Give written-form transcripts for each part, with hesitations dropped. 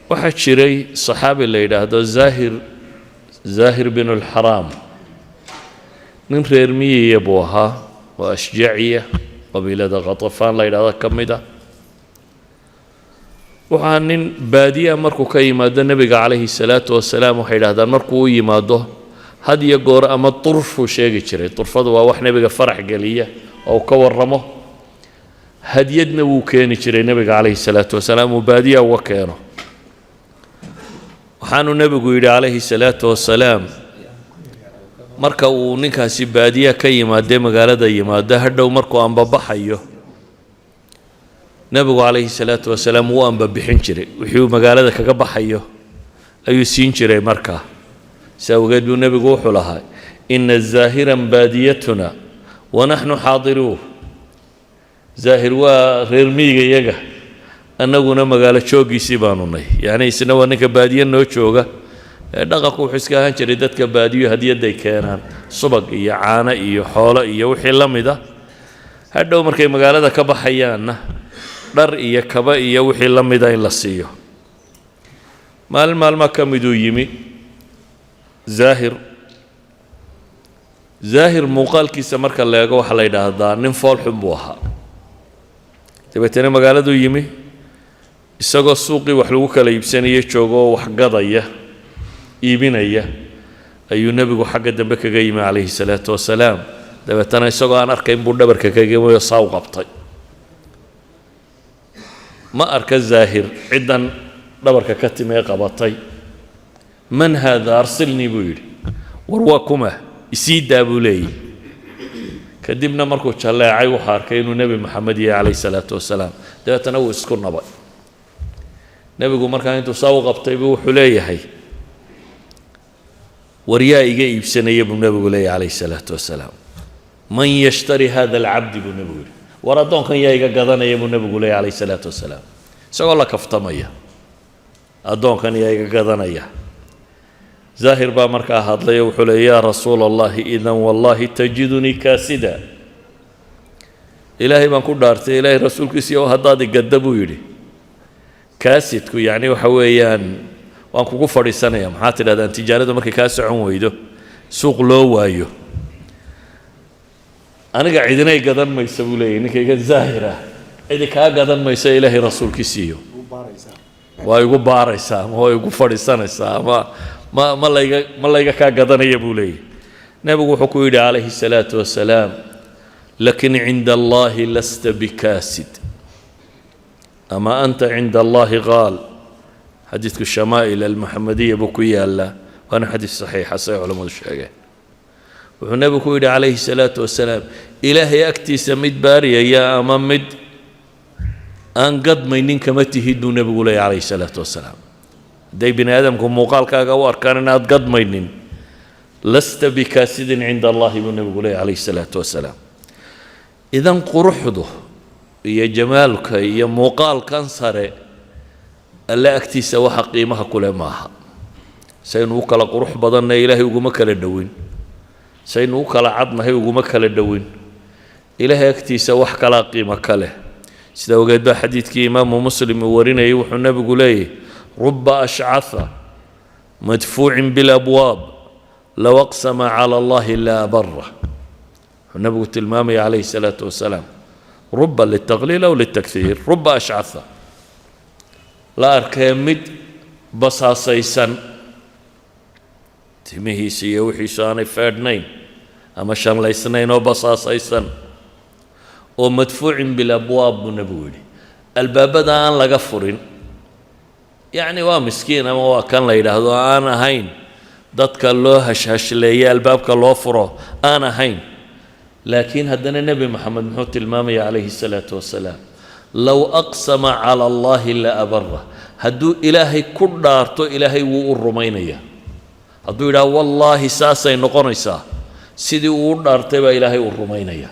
Waxaa jiray saxaabi la yidhaahdo Zaahir, Zaahir bin Alxaraam. Nin reer miyiya buu ahaa oo Ashjaciya, qabiilada Khatafaan la yidhahdo ka mid ah. Waxaa nin baadiya markuu ka yimaado nebiga calayhi salaatu wasalaam, waxay yidhahdaan markuu u yimaado had iyo goor ama turfuu sheegi jiray. Turfadu waa wax nebiga farax geliya oo uu ka warramo. Hadyadna wuu keeni jiray nebiga calayhi salaatu wasalaam uu baadiya uga keeno. Waxaanuu nebigu yidhi calayhi salaatu wasalaam, marka uu ninkaasi baadiya ka yimaadee magaalada yimaado, hadhow markuu ambabaxayo, nebigu calayhi salaatu wasalaam wuu ambabixin jiray. Wixii uu magaalada kaga baxayo ayuu siin jiray. Markaa si awgeed buu nebigu wuxuu lahaa: "Ina Zaahiran baadiyatuna wa naxnu xaadiruuh." Zaahir waa reer miyiga iyaga, annaguna magaalo jooggiisii baanu nay. Yacni isna waa ninka baadiye noo jooga. Dhaqanku wuxuu iska ahaan jiray dadka baadiyo hadiyadday keenaan subag iyo caano iyo xoolo iyo wixii la mid ah. Hadhow markay magaalada ka baxayaanna dhar iyo kaba iyo wixii la mida in la siiyo. Maalin maalma ka miduu yimi Zaahir. Zaahir muuqaalkiisa marka la eego, waxaa la yidhaahdaa nin foolxun buu ahaa. Dabeetana magaaladuu yimi, isagoo suuqii wax lagu kala iibsanaya joogo oo wax gadaya, iibinaya, ayuu nebigu xagga dambe kaga yimi calayhi salaatu wasalaam. Dabeetana isagoo aan arkayn buu dhabarka kaga yimi oo saa u qabtay. Ma arka Zaahir ciddan dhabarka ka timi ee qabatay. "Man haada? Arsilnii," buu yidhi. "War waa kuma? Isii daa," buu leeyahy. Kadibna markuu jalleecay, wuxuu arkay inuu Nebi Maxamed yahay calayhi salaatu wasalaam. Dabeetana wuu isku nabay. Nebigu markaa intuu saa u qabtay buu wuxuu leeyahay: "War yaa iga iibsanaya?" buu nebigu leeyahay calayhi salaatu wasalaam. "Man yashtari hada alcabdi?" buu nebigu yidhi. "War addoonkan yaa iga gadanaya?" buu nebigu leeyahy calayhi salaatu wasalaam, isagoo la kaftamaya. "Addoonkan yaa iga gadanaya?" Zaahir baa markaa hadlay oo wuxuu leey: "Yaa Rasuula Allahi, idan wallahi tajidunii kaasida. Ilaahay baan ku dhaartay, Ilaahay rasuulkiisiiyo, haddaad igadda," buu yidhi, "kaasidku yacni waxa weeyaan waan kugu fadhiisanaya." Maxaa tidhahdaan tijaaradu markay kaa socon weydo, suuq loo waayo? "Aniga cidinay gadan maysa," buu leeyahy, "ninkayga Zaahir ah cidi kaa gadan maysa, Ilaahay rasuulkiisiiyo, waa igu baaraysaa ama waa igu fadhiisanaysaa ama ma layga kaa gadanaya," buu leeyahy. Nebigu wuxuu ku yidhi calayhi salaatu wasalaam: "Lakin cinda Allahi lasta bikaasid, ama anta cinda Allahi qaal." Xadiidku Shamaa'il Almuxamadiya buu ku yaalaa, waana xadiis saxiixa say culammadu sheegeen. Wuxuu nebigu ku yidhi calayhi salaatu wasalaam: "Ilaahay agtiisa mid baariyaya ama mid aan gadmaynin kama tihid," buu nebigu leeyahy calayhi salaatu wasalaam. Hadday bini aadamku muuqaalkaaga u arkaan inaad gadmaynin, "lasta bikaasidin cinda Allahi," buu nebigu leeyahy calayhi salaatu wasalaam. Idan quruxdu iyo jamaalka iyo muuqaalkan sare Alle agtiisa waxa qiimaha kule maaha. Saynu u kala qurux badanna Ilaahay uguma kala dhowin, saynu u kala cadnahay uguma kala dhowin. Ilaahay agtiisa wax kalaa qiimo ka leh. Sida ogeed baa xadiidkii Imaamu Muslim uu warinayay, wuxuu nebigu leeyahy: "Ruba ashcatha madfuucin bilabwaab low aqsama cala Allahi la abara." Wuxuu nebigu tilmaamaya calayhi salaatu wasalaam, ruba litaqliil aw litakhiir, ruba ashcatha, la arkee mid basaasaysan, timihiisa iyo wixiisu aanay feedhnayn ama shanlaysnayn oo basaasaysan, oo madfuucin bilabwaab, buu nebigu yidhi, albaabada aan laga furin. Yacni waa miskiin ama waa kan la yidhaahdo aan ahayn dadka loo hashhashleeye, albaabka loo furo aan ahayn. Laakiin haddana Nebi Maxamed muxuu tilmaamaya calayhi salaatu wasalaam? "Low aqsama cala Allahi la abara." Hadduu Ilaahay ku dhaarto, Ilaahay wuu u rumaynaya. Hadduu yidhaha "Wallaahi saasay noqonaysaa," sidii uu u dhaartay baa Ilaahay uu rumaynaya.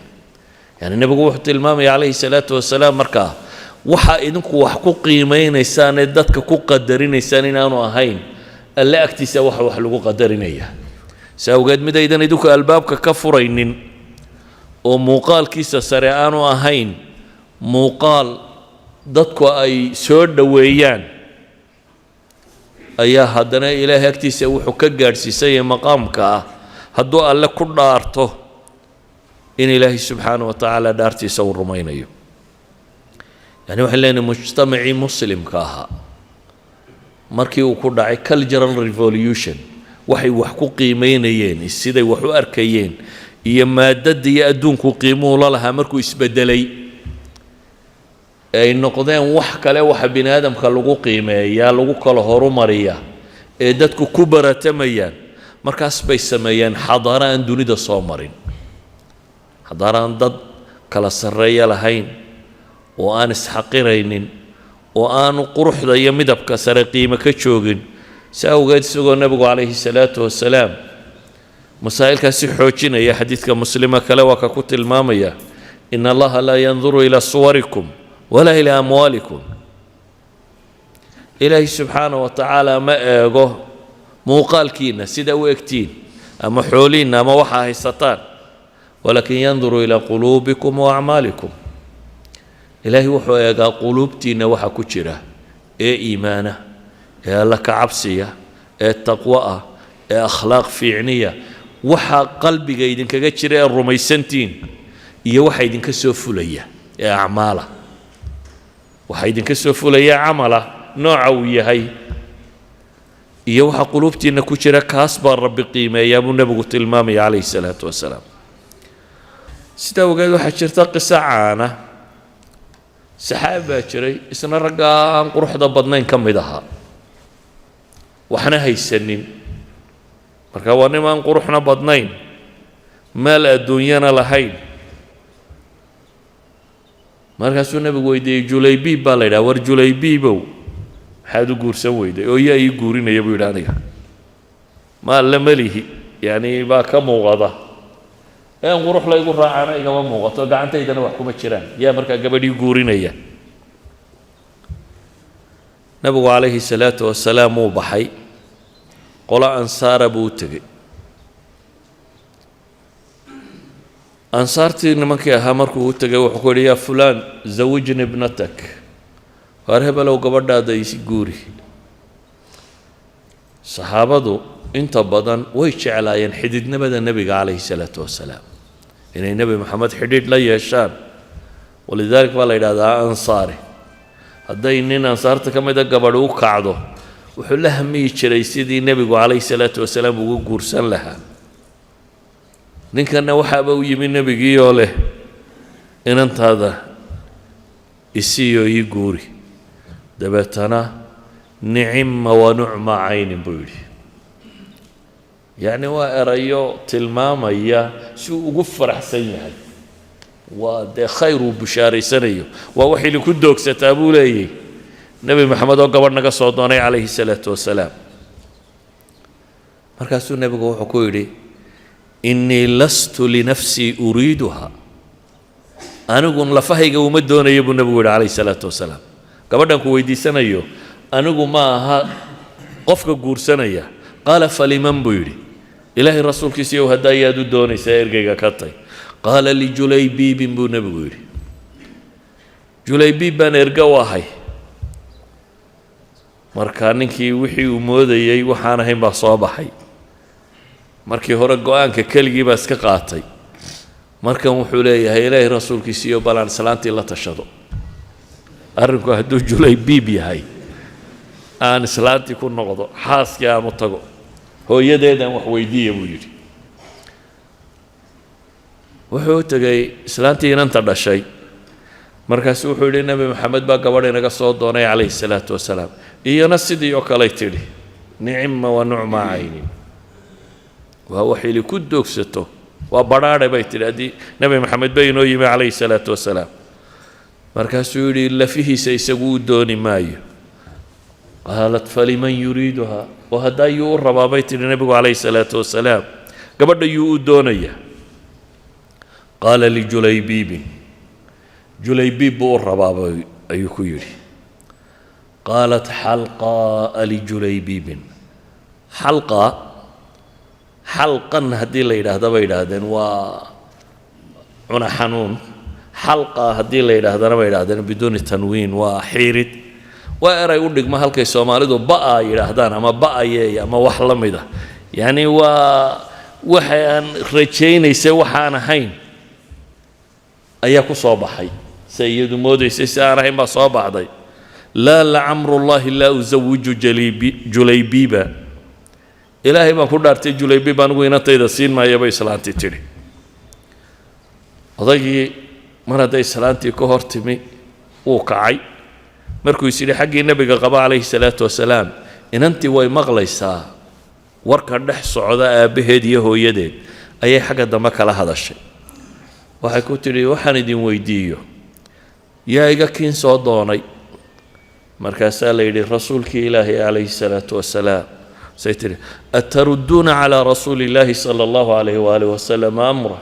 Yani nebigu wuxuu tilmaamaya calayhi salaatu wasalaam markaa waxaa idinku wax ku qiimaynaysaan ee dadka ku qadarinaysaan inaanu ahayn Alle agtiisa waxa wax lagu qadarinaya. Si awgeed mid aydan idinku albaabka ka furaynin oo muuqaalkiisa sare aanu ahayn muuqaal dadku ay soo dhoweeyaan. Ayaa haddana Ilaahay agtiisa wuxuu ka gaadhsiisanyay maqaamka ah hadduu Alle ku dhaarto in Ilaahay subxaana wa tacaala dhaartiisa uu rumaynayo. Yani waxaan leenahay, mujtamacii Muslimka ahaa markii uu ku dhacay cultural revolution, waxay wax ku qiimeynayeen, siday wax u arkayeen iyo maadada iyo adduunku qiimuhu la lahaa markuu isbedelay, ay noqdeen wax kale waxa bini aadamka lagu qiimeeyaa, lagu kala horumariyaa, ee dadku ku baratamayaan, markaas bay sameeyeen xadaaro aan dunida soo marin, xadaaro aan dad kala sarreeya lahayn oo aan isxaqiraynin oo aanu quruxda iyo midabka sare qiimo ka joogin. Si awgeed, isagoo Nebigu calayhi salaatu wasalaam masaa'ilkaasi xoojinaya, xadiidka Muslima kale waa ka ku tilmaamaya: "إن الله لا ينظر إلى صوركم ولا إلى أموالكم." Ilaahay subxaana wa tacaala ma eego muuqaalkiinna, sida u egtiin, ama xooliinna ama waxaa haysataan. "ولكن ينظر إلى قلوبكم وأعمالكم." Ilaahay wuxuu eegaa quluubtiinna waxa ku jira ee iimaana, ee Alla ka cabsiya, ee taqwo ah, ee akhlaaq fiicniya, waxa qalbiga idinkaga jira ee rumaysantiin iyo waxa idinka soo fulaya ee acmaala, waxa idinka soo fulaya camala nooca uu yahay iyo waxa quluubtiinna ku jira, kaas baa Rabbi qiimeeyaa, buu Nebigu tilmaamaya calayhi salaatu wasalaam. Sidaa ogeed, waxaa jirta qiso caana. Saxaabi baa jiray, isna raggaa aan quruxda badnayn ka mid ahaa, waxna haysanin. Marka waa nin aan quruxna badnayn, maal adduunyana lahayn. Markaasuu Nebigu weydiiyey, Julaybiib baa la yidhaha: "War Julaybiibow, maxaad u guursan weyday?" "Oo yaa ii guurinaya?" buu yidhi. "Aniga maal la melihi, yacni baa ka muuqada een qurux laygu raacana igama muuqato, gacantaydana wax kuma jiraan, yaa markaa gabadhii guurinaya?" Nabigu calayhi salaatu wasalaam wuu baxay, qolo Ansaara buu u tegey. Ansaartii nimankii ahaa markuu u tegay, wuxuu ku yidhi: "يا فلان، زوجني ابنتك." Waar hebelow, gabadhaada isi guuri. Saxaabadu inta badan way jeclaayeen xididnimada Nebiga calayhi salaatu wasalaam, inay Nebi Maxamed xidhiidh la yeeshaan. ولذلك baa la yidhahdaa Ansaari, hadday nin Ansaarta ka mida gabadh u kacdo, wuxuu la hamiyi jiray sidii Nebigu calayhi salaatu wasalaam ugu guursan lahaa. Ninkanna waxaaba u yimi Nebigii oo leh: "Inantaada isiiyo ii guuri." Dabeetana "نعم ونعمى عين" buu yidhi. Yacni waa erayo tilmaamaya si uu ugu faraxsan yahay, waa dee khayr uu bushaaraysanayo, waa wax idinku doogsataa buu leeyay, Nebi Maxamed oo gabadh naga soo doonay calayhi salaatu wasalaam. Markaasuu Nebigu wuxuu ku yidhi: "إني لست لنفسي أريدها." "Anigun lafahayga uma doonayo," buu Nebigu yidhi calayhi salaatu wasalaam, "gabadhan ku weydiisanayo anigu ma aha qofka guursanaya." "قال فلمن?" buu yidhi. "Ilaahay rasuulkiisiiyow, hadda ayaad u doonaysaa, ergeyga ka tay?" "قال لجليبيب," buu Nebigu yidhi. "Julaybiib baan erge u ahay." Marka ninkii wixii uu moodayey waxaan ahayn baa soo baxay. Markii hore go-aanka keligii baa iska qaatay, markan wuxuu leeyahay: "Ilaahay rasuulkiisiiyo, balaan islaantii la tashado. Arrinku hadduu Julaybiib yahay, aan islaantii ku noqdo, xaaskii aan u tago, hooyadeedaan wax weydiiya," buu yidhi. Wuxuu u tegey islaantii inanta dhashay. Markaasu wuxuu yidhi: "Nebi Maxamed baa gabadh inaga soo doonay calayhi salaatu wasalaam." Iyona sidii oo kaley tidhi: "نعم ونعمى عين, waa wax ili ku doogsato, waa badhaadhe," bay tidhi, "haddii Nebi Maxamed ba inoo yimi calayhi salaatu wasalaam." Markaasuu yidhi: "Lafihiisa isagu u dooni maayo." "قالت فلمن يريدها?" "Oo haddaa yuu u rabaa?" bay tidhi. "Nebigu calayhi salaatu wasalaam gabadha yuu u doonayaa?" "قال لجليبيب." "Julaybiib buu u rabaaba," ayuu ku yidhi. قالت حلقاء لجليبيب. Xalqa, xalqan haddii la yidhaahda, bay yidhaahdeen, waa cuna xanuun. Xalqa haddii la yidhaahdana, bay yidhahdeen, biduuni tanwiin, waa xiirid. Waa eray u dhigma halkay Soomaalidu ba'a yidhaahdaan ama ba'ayeey ama wax la mida. Yacni waa waxa aan rajaynaysay waxaan ahayn ayaa ku soo baxay, se iyadu moodaysay si aan ahayn baa soo baxday. Laa, lacamrullahi laa usawiju Julaybiiba. Ilaahay baan ku dhaartay, Julaybiib anigu inantayda siin maaya, bay islaantii tidhi. Odaygii mar hadday islaantii ka hor timi wuu kacay. Markuu is yidhi xaggii nebiga qaba calayhi salaatu wasalaam, inantii way maqlaysaa warka dhex socda aabbaheed iyo hooyadeed, ayay xagga dambe kala hadashay. Waxay ku tidhi: "Waxaan idin weydiiyo, yaa iga kiin soo doonay?" Markaasaa la yidhi: "Rasuulkii Ilaahay calayhi salaatu wasalaam." Say tidhi: "Atarudduuna calaa rasuuli illaahi sala allahu calayhi waaalih wasalam amra?"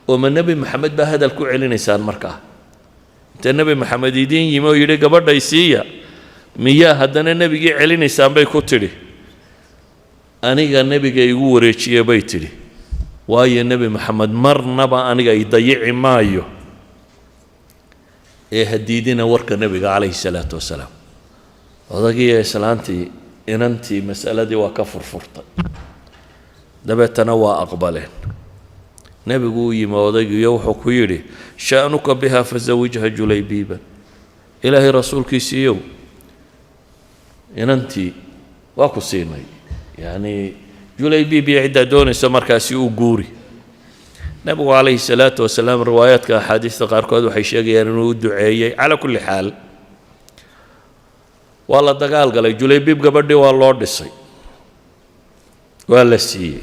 Oo ma Nebi Maxamed baa hadal ku celinaysaan? Markaa inta Nebi Maxamed idiin yimi oo yidhi gabadhay siiya, miyaa haddana nebigii celinaysaan? Bay ku tidhi. "Aniga nebiga igu wareejiye," bay tidhi, "waayo Nebi Maxamed marnaba aniga i dayici maayo, ee hadiidina warka nebiga calayhi salaatu wasalaam." Odagiiyo islaantii inantii masaladii waa ka furfurtay, dabeetana waa aqbaleen. Nebigu u yimi odaygiiyo wuxuu ku yidhi: "Sha'nuka biha, fazawijha Julaybiiban." Ilaahay rasuulkiisiiyow, inantii waa ku siinay, yacni Julaybiib iyo ciddaa doonayso markaasi u guuri. Nebigu calayhi salaatu wasalaam, riwaayaadka axaadiista qaarkood waxay sheegayaan inuu u duceeyey. Calaa kulli xaal, waa la dagaal galay. Julaybiib gabadhii waa loo dhisay, waa la siiyey.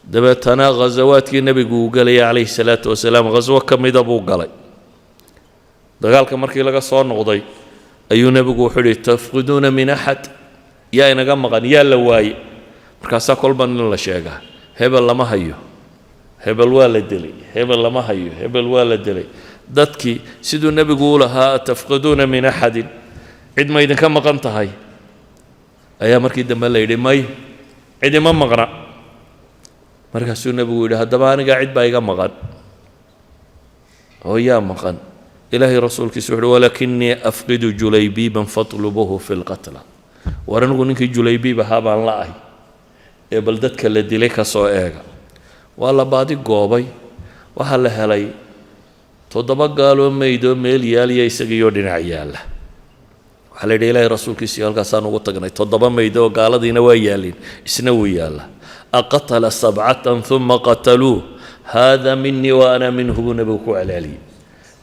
Dabeetana ghasawaadkii nebigu uu gelayay calayhi salaatu wasalaam ghaswo ka mida buu galay. Dagaalka markii laga soo noqday ayuu nebigu wuxuu yidhi: "Tafqiduuna min axad? Yaa inaga maqan? Yaa la waaye?" Markaasaa kolba nin la sheegaa: hebel lama hayo, hebel waa la dilay, hebel lama hayo, hebel waa la dilay. Dadkii siduu nebigu u lahaa "Tafqiduuna min axadin? Cid ma idinka maqan tahay?" ayaa markii dambe la yidhi: "May, cidima maqna." Markaasuu nebigu yidhi: "Haddaba anigaa cid baa iga maqan." Oo yaa maqan, Ilaahay rasuulkiisu? Wuxuuhi: "Walaakinii afqidu Julaybiiban, fatlubuuhu fi lqatla." War anigu ninkii Julaybiib ahaa baan la ahy, ee bal dadka la dilay ka soo eega. Waa la baadi goobay. Waxaa la helay 7 gaaloo meydoo meel yaaliya, isagiioo dhinac yaalla. Waxaa la yidhi: "Ilaahay rasuulkiisiyo, halkaasaan ugu tagnay 7 meyd oo gaaladiina waa yaalliin, isna wuu yaalla." "Aqatala sabcatan uma qataluuh? Haada minii wa ana minhu," buu nebigu ku celceliyey.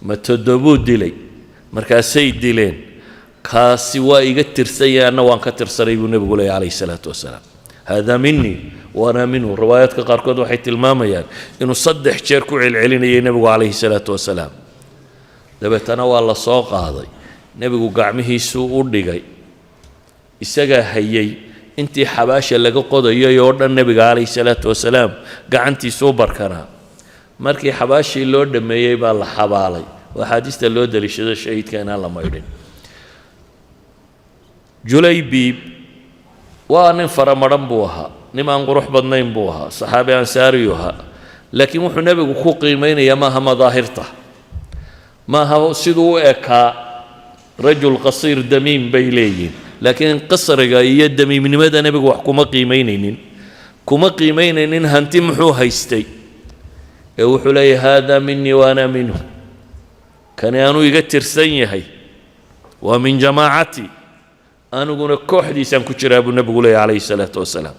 Ma toddobuu dilay markaasay dileen? Kaasi waa iga tirsanya, anna waan ka tirsanay, buu nebigu leeyay calayhi salaatu wasalaam. "Hada minii wa ana minhu." Riwaayaadka qaarkood waxay tilmaamayaan inuu 3 jeer ku celcelinayay nebigu calayhi salaatu wasalaam. Dabeetana waa la soo qaaday, nebigu gacmihiisuu u dhigay, isagaa hayay intii xabaasha laga qodayay oo dhan. Nebiga calayhi salaatu wasalaam gacantiisuu barkanaa. Markii xabaashii loo dhammeeyey baa la xabaalay. Oo axaadiista loo daliishado shahiidka inaan la maydhin. Julaybiib waa nin faramadhan buu ahaa, nin aan qurux badnayn buu ahaa, saxaabi ansaariyu ahaa. Laakiin wuxuu nebigu ku qiimaynayaa maaha madaahirta, maaha siduu u ekaa. Rajul qasiir damiim bay leeyihin, laakiin qasriga iyo damiimnimada nebigu wax kuma qiimaynaynin, kuma qiimaynaynin hanti muxuu haystay, ee wuxuu leeyahay: "Hada minii wa ana minhu." Kani anuu iga tirsan yahay, waa min jamaacati, aniguna kooxdiisaan ku jiraa, buu nebigu leeyahy calayhi salaatu wasalaam.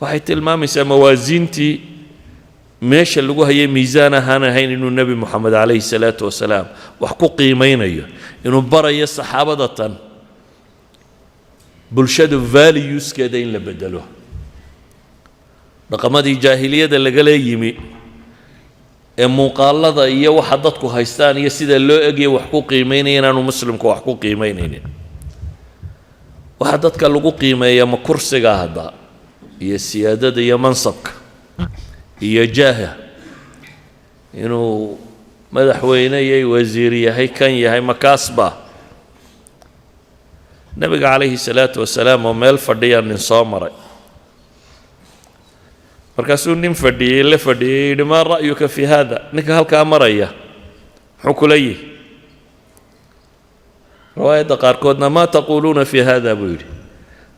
Waxay tilmaamaysaa mawaasiintii meesha lagu hayay miisaan ahaan ahayn inuu Nebi Moxamed calayhi salaatu wasalaam wax ku qiimaynayo, inuu barayo saxaabada tan bulshada valueskeeda in la bedelo, dhaqamadii jaahiliyada lagala yimi ee muuqaalada iyo waxa dadku haystaan iyo sida loo egaya wax ku qiimaynaya inaanu muslimku wax ku qiimaynaynin. Waxa dadka lagu qiimeeya ma kursiga hadda iyo siyaadada iyo mansabka iyo jaaha, inuu madaxweyne iyo wasiir yahay, kan yahay makaasba? Nebiga calayhi salaatu wasalaam oo meel fadhiya nin soo maray. Markaasuu nin fadhiyey la fadhiyey yidhi: "Maa ra'yuka fi hada? Ninka halkaa maraya muxuu kula yihi?" Riwaayadda qaarkoodna "Maa taquuluuna fii hada?" buu yidhi.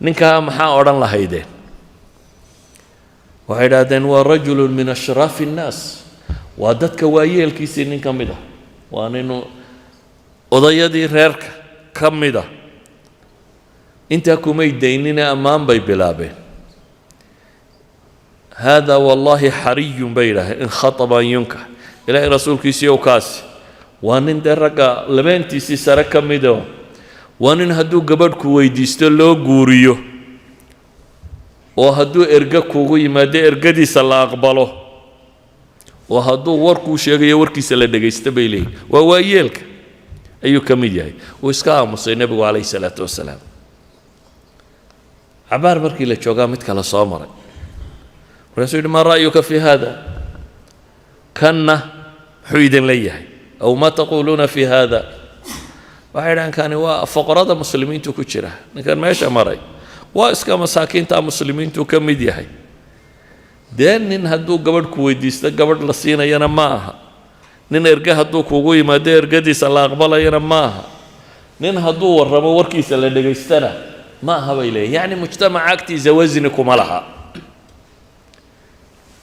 Ninkaa maxaa odhan lahaydeen? Waxay idhahdeen: "Waa rajulu min ashraafi innaas, waa dadka waayeelkiisii nin ka mid ah, waa nin odayadii reerka ka mid ah." Intaa kumay daynine, ammaan bay bilaabeen. "Hada wallahi xariyun," bay yidhahdeen, "in khataba an yunkax." Ilaahay rasuulkiisii ow, kaasi waa nin dee ragga labeentiisii sare ka midoo, waa nin hadduu gabadhku weydiisto loo guuriyo, oo hadduu erge kuugu yimaado ergadiisa la aqbalo, oo hadduu warkuu sheegayo warkiisa la dhegaysto, bay leeyihin. Waa waayeelka ayuu ka mid yahay. Wuu iska aamusay nebigu calayhi salaatu wasalaam. Cabaar markii la joogaa, mid kale soo maray. Markaasuu yidhi: "Maa ra'yuka fi hada?" Kanna muxuu idin leeyahay? Aw "Maa taquuluuna fi hada?" Waxay dhahaan: "Kani waa fuqarada muslimiintu ku jira. Ninkan meesha maray waa iska masaakiinta muslimiintu ka mid yahay. Dee nin hadduu gabadh ku weydiisto gabadh la siinayana ma aha, nin erge hadduu kugu yimaado ergadiisa la aqbalayana ma aha, nin hadduu warramo warkiisa la dhegaystana ma aha," bay leeyihin. Yacni mujtamaca agtiisa wasni kuma laha.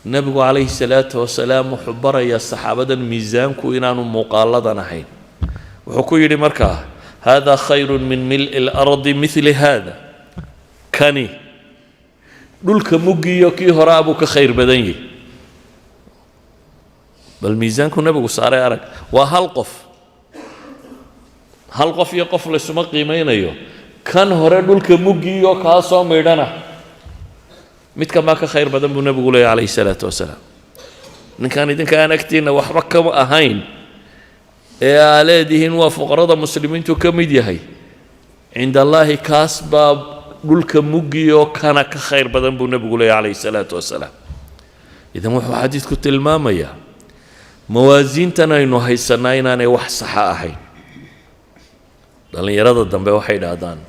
Nebigu calayhi salaatu wasalaam wuxuu barayaa saxaabadan miisaanku inaanu muuqaaladan ahayn. Wuxuu ku yidhi markaa: "Hada khayru min mil'i اlardi mili hada." Kani dhulka muggiyo kii hore abuu ka khayr badan yahi. Bal miisaanku nebigu saaray arag. Waa hal qof, hal qof iyo qof laysuma qiimaynayo. Kan hore dhulka muggiyo kaa soo midhana, midkan baa ka khayr badan, buu nebigu leeyahy calayhi salaatu wasalaam. Ninkan idinka aan agtiinna waxba kama ahayn ee aa leedihiin waa fuqarada muslimiintu ka mid yahay, cinda allaahi kaas baa dhulka muggiyo kana ka khayr badan, buu nebigu leeyahy calayhi salaatu wasalaam. Idan wuxuu xadiidku tilmaamayaa mawaasiintan aynu haysanaa inaanay wax saxa ahayn. Dhallinyarada dambe waxay idhaahdaan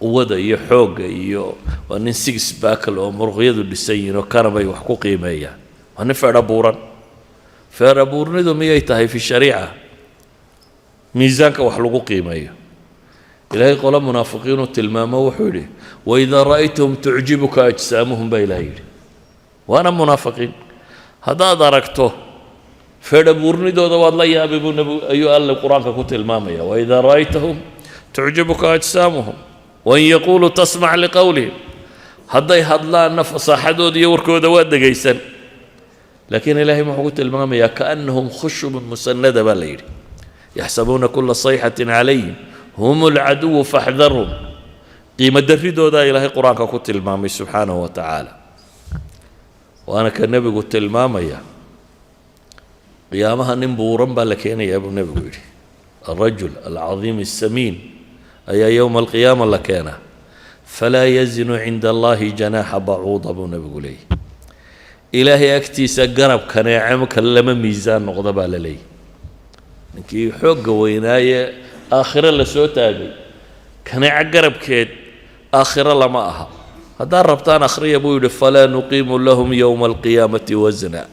quwada iyo xoogga iyo waa nin six pack oo muruqyadu dhisan yihiin oo kana bay wax ku qiimeeyaan, waa nin feedha buuran. Feedha buurnidu miyay tahay fi shariica miisaanka wax lagu qiimeeyo? Ilaahay qolo munaafiqiinuu tilmaamo, wuxuu yidhi: "Waidaa ra'aytahum tucjibuka ajsaamuhum," baa ilahay yidhi. Waana munaafiqiin. Haddaad aragto feedha buurnidooda waad la yaabay, buu nebigu ayuu alle qur-aanka ku tilmaamaya. "Waidaa ra'aytahum tucjibuka ajsaamuhum wain yaquuluu tasmac liqowlihim." Hadday hadlaanna fasaaxadooda iyo warkooda waa degaysan. Laakiin ilaahay muxuu ku tilmaamayaa? "Kaannahum khushubun musanada," baa la yidhi. "Yaxsabuuna kula sayxatin calayhim hum alcaduwu faxdarhum." Qiimo darridoodaa ilaahay qur-aanka ku tilmaamay subxaanahu wa tacaala. Waana ka nebigu tilmaamaya: qiyaamaha nin buuran baa la keenayaa, buu nebigu yidhi. Alrajul alcadiim الsamiin ayaa yowma alqiyaama la keenaa. "Falaa yazinu cinda allahi janaaxa bacuuda," buu nebigu leeyahy. Ilaahay agtiisa garab kaneecamka lama miisaan noqda, baa la leeyahy. Ninkii xoogga weynaaye aakhiro la soo taagay, kaneeco garabkeed aakhiro lama aha. Haddaad rabtaan akhriya, buu yidhi: "Falaa nuqiimu lahum yowma alqiyaamati wasna."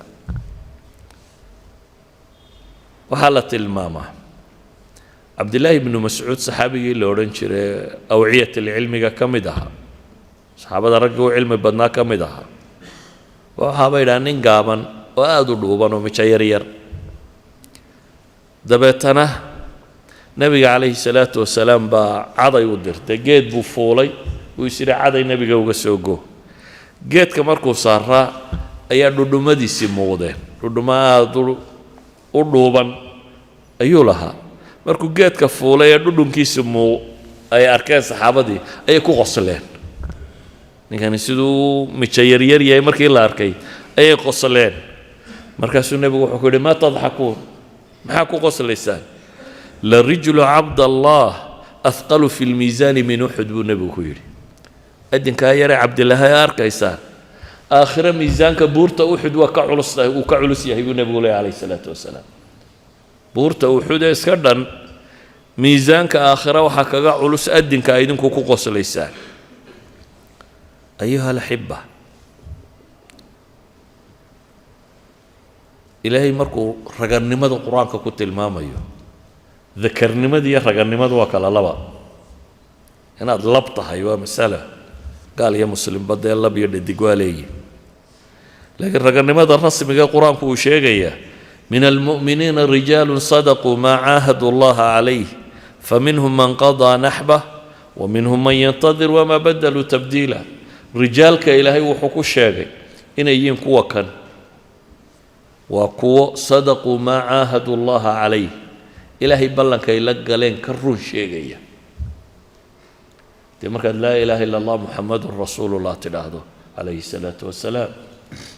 Waxaa la tilmaamaa Cabdillaahi ibnu Mascuud, saxaabigii la odhan jiray, awciyat alcilmiga ka mid ahaa, saxaabada raggii u cilmi badnaa ka mid ahaa. Waxaaba yidhaha nin gaaban oo aada u dhuuban oo mijo yar yar. Dabeetana nebiga calayhi salaatu wasalaam baa caday u dirtay. Geed buu fuulay, uu is yidhi caday nebiga uga soo go. Geedka markuu saaraa ayaa dhudhummadiisii muuqdeen. Dhudhummo aada u dhuuban ayuu lahaa. Markuu geedka fuulay ee dhudhunkiisi muu ay arkeen saxaabadii, ayay ku qosleen. Ninkani siduu mijo yaryar yahay markii la arkay ayay qosleen. Markaasuu nebigu wuxuu ku yidhi: "Maa tadxakuun? Maxaa ku qoslaysaan? La rijlu cabdallah ahqalu fi lmiisaani min Uxud," buu nebigu ku yidhi. Adinkaa yare Cabdilaahi ee arkaysaan, aakhiro miisaanka buurta Uxud waa ka culus tahay, uu ka culus yahay, buu nebigu leeyahy calayhi salaatu wasalaam. Buurta Uxud ee iska dhan miisaanka aakhira waxaa kaga culus adinka idinku ku qoslaysaan. Ayuha alaxiba, ilaahay markuu raganimada qur-aanka ku tilmaamayo Dakarnimada iyo raganimadu waa kala laba. Inaad lab tahay waa masala, gaal iyo muslimba dee lab iyo dhadig waa leeyihin, laakiin raganimada rasmiga Qur-aanku uu sheegayaa: من المؤمنين رجال صدقوا ما عاهدوا الله عليه فمنهم من قضى نحبه ومنهم من ينتظر وما بدلوا تبديلا. Rijaalka Ilaahay wuxuu ku sheegay inay yihiin kuwa kan waa kuwo صدقوا ما عاهدوا الله عليه, Ilaahay ballankay la galeen ka run sheegaya. Dee markaad "لا إله إلا الله محمد رسول الله" tidhaahdo calayhi الsalaatu wasalaam,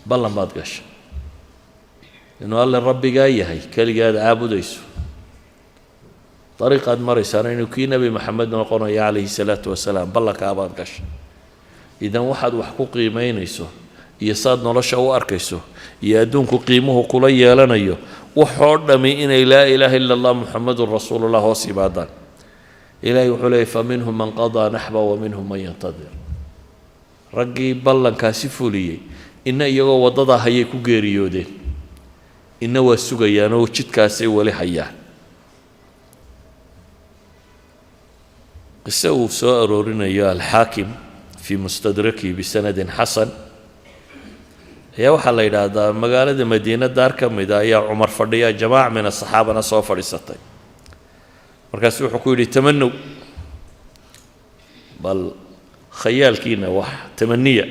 ballan baad gashay inuu Alle Rabbigaa yahay, keligaad caabudayso, dariiqaad maraysaana inuu kii Nebi Maxamed noqonayo calayhi salaatu wasalaam. Ballankaa baad gashay. Idan waxaad wax ku qiimaynayso iyo saad nolosha u arkayso iyo adduunku qiimuhu kula yeelanayo, waxoo dhami inay "لا إله إلا الله محمد رسول الله" hoos yimaadaan. Ilahay wuxuu leeyay: فمنهم من قضى نحبه ومنهم من ينتظر. Raggii ballankaasi fuliyey inna iyagoo waddadaa hayay ku geeriyoodeen, inna waa sugayaan oo jidkaasay weli hayaan. Qise uu soo aroorinayo Alxaakim في مستدركه بسند حسن ayaa waxaa la yidhaahdaa, magaalada Madiine daar ka mida ayaa Cumar fadhiya, jamaac min asaxaabana soo fadhiisatay. Markaasu wuxuu ku yidhi: "تمنوا, bal khayaalkiina wax tamaniya."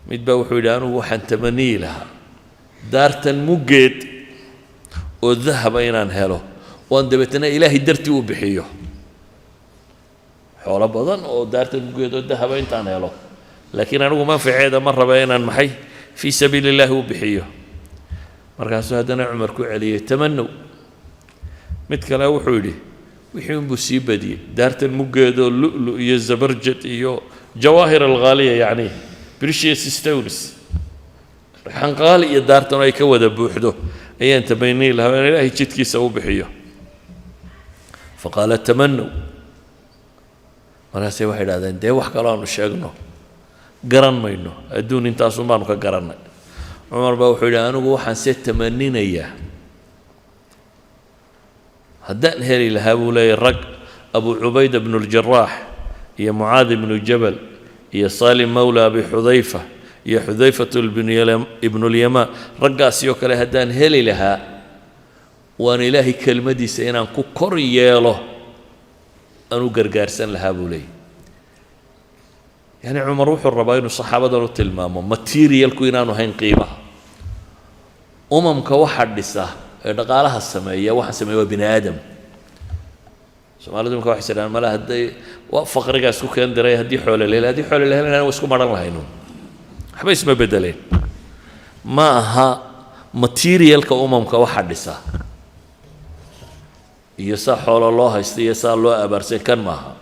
Mid baa wuxuu yidhi: "Anugu waxaan tamaniyi lahaa daartan muggeed oo dahaba inaan helo, oan dabeetana Ilaahay dartii u bixiyo xoolo badan oo daartan muggeed oo dahaba intaan helo, laakiin anigu manfaceeda ma raba, inaan maxay في سبيل الله u bixiyo." Markaasuu haddana Cumar ku celiyey: "تمنوا." Mid kale wuxuu yidhi, wixii unbuu sii badiyey, daartan muggeedoo lu'lu iyo zabarjad iyo جواهر الغالية, yacni precious stones, dhagxan qaali iyo daartan ay ka wada buuxdo ayaan tamaniyi lahaa in Ilaahay jidkiisa u bixiyo. فقال: "تمنوا." Markaase waxay idhahdeen: "Dee wax kaloo aanu sheegno garan mayno, adduun intaasun baanu ka garannay." Cumar baa wuxuu yidhi: "Anigu waxaan se tamaninayaa haddaan heli lahaa," buu leeyahy, "rag Abu Cubayda bnu Ljaraax iyo Mucaad ibnu Jabal iyo Salim mawla Abi Xudayfa iyo Xudayfatu ibnulyamaan, raggaasi oo kale haddaan heli lahaa, waan Ilaahay kelmadiisa inaan ku kor yeelo aan u gargaarsan lahaa," buu leeyahy. Yani Cumar wuxuu rabaa inuu saxaabadan u tilmaamo materialku inaanu hayn qiimaha. Umamka waxaa dhisa ee dhaqaalaha sameeya, waxa sameeya waa bini aadam. Soomaalidu imka waxay tidhahaan, male hadday waa faqrigaa isku keen diray, haddii xoole la heli, haddii xoole la helanayna waa isku maran lahaynu, waxba isma bedeleen. Ma aha materialka umamka waxa dhisa iyo saa xoolo loo haysta iyo saa loo abaarsay kan maaha.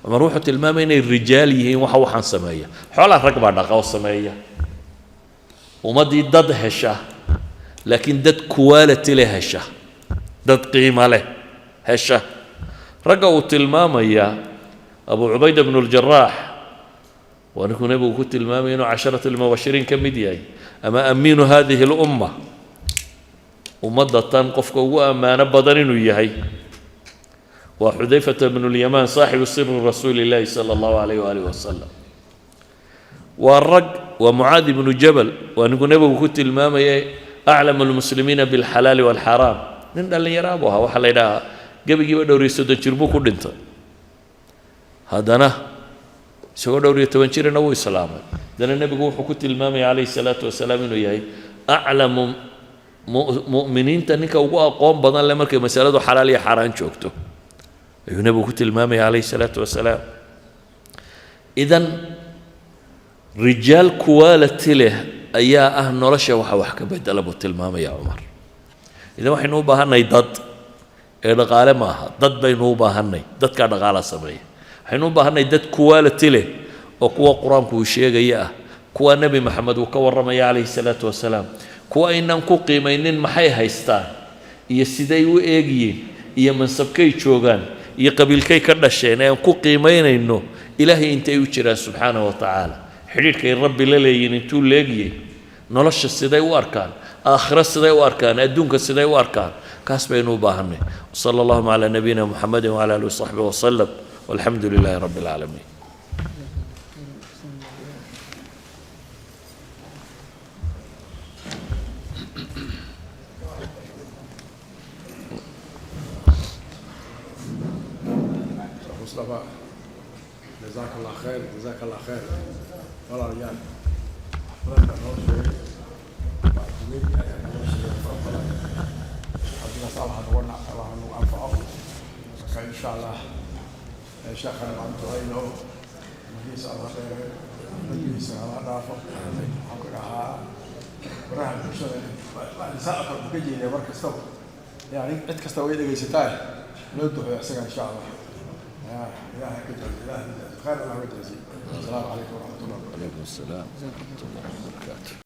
Cumar wuxuu tilmaamay inay rijaal yihiin waxa waxaan sameeya. Xoolaha rag baa dhaqa oo sameeya. Ummaddii dad hesha, laakiin dad quality leh hesha, dad qiimo leh hesha. Ragga uu tilmaamayaa, Abu Cubayda bnu Ljaraax waa ninkuu Nebigu ku tilmaamaya inuu عشرة المبشرين ka mid yahay ama أمين هذه الأمة, ummadda tan qofka ugu ammaano badan inuu yahay. Waa Xudayfata bnu Lyamaan, صاحب سر رسول الله صلى الله عليه وآله وسلم. Waa rag, waa Mucaad ibnu Jabal, waa ninkuu Nebigu ku tilmaamayay أعلم المسلمين بالحلال والحرام. Nin dhallinyaraa buu ahaa, waxaa la yidhahaa gebigiiba 35 jir buu ku dhintay. Haddana isagoo 14 jirina wuu islaamay. Haddana Nebigu wuxuu ku tilmaamaya calayhi salaatu wasalaam inuu yahay aclamu mu'miniinta, ninka ugu aqoon badan leh markay masaladu xalaal iyo xaaraan joogto ayuu Nebigu ku tilmaamaya calayhi salaatu wasalaam. Idan rijaal quality leh ayaa ah nolosha waxa wax ka bedela buu tilmaamaya Cumar. Idan waxaynu u baahannahay dad ee dhaqaale ma aha, dad baynu u baahannay, dadkaa dhaqaala sameeya. Waxaynu u baahannahay dad quality leh oo kuwa Qur-aanku uu sheegaya ah, kuwa Nebi Maxamed uu ka warramaya calayhi salaatu wasalaam, kuwa aynaan ku qiimaynin maxay haystaan iyo siday u eegyiin iyo mansabkay joogaan iyo qabiilkay ka dhasheen, ee aan ku qiimaynayno Ilaahay intay u jiraan subxaanahu wa tacaala, xidhiidhkay Rabbi la leeyihin intuu leegiyey, nolosha siday u arkaan, aakhiro siday u arkaan, adduunka siday u arkaan. Kaas baynu u baahanay. وصلى اللهم على نبينا محمد وعلى آله وصحبه وسلم، والحمد لله رب العالمين. Mustafa, jazaak Allah khayr, jazaak Allah khayr. Walaalayaal, xafladda noo sheegay weyn ayaa noo sheegay fara badan. Adigaas Allah nagu anfaco. Marka insha Allah sheekhana baan ducayno, magiisa Allah dheere, magiisa Allah dhaafo. Waxaan ku dhahaa baraha bulshada insaan afar buu ka jeediyaa mar kastaba, yani cid kasta way dhegaysataa. Loo duceeyo isaga insha Allah. يا إلهي كجزي، إلهي خير الله وجزي. السلام عليكم ورحمة الله وبركاته. عليكم السلام ورحمة الله وبركاته.